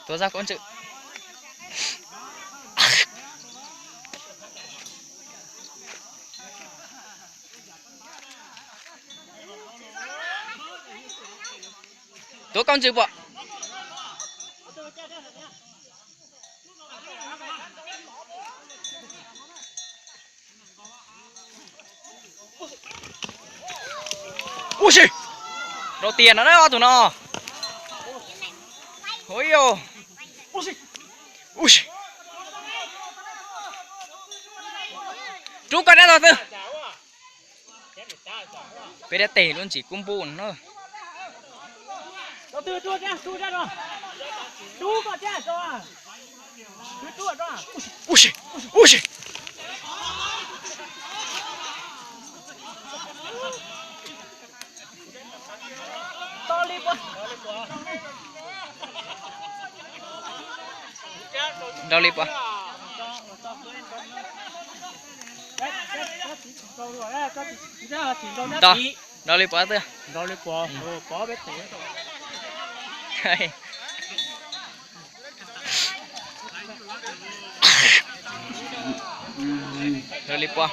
Tuav zog koob ntsws. Tuav koob ntsws puas? Ua si, rau tiag no na ob tug no. Ua yos, ua si, rub koj dab tog twg. Peb dab teg lub ntsis kub npub no na. Ua si, ua si. Nrau li puas? Nrau li puas twb? Nrau li puas?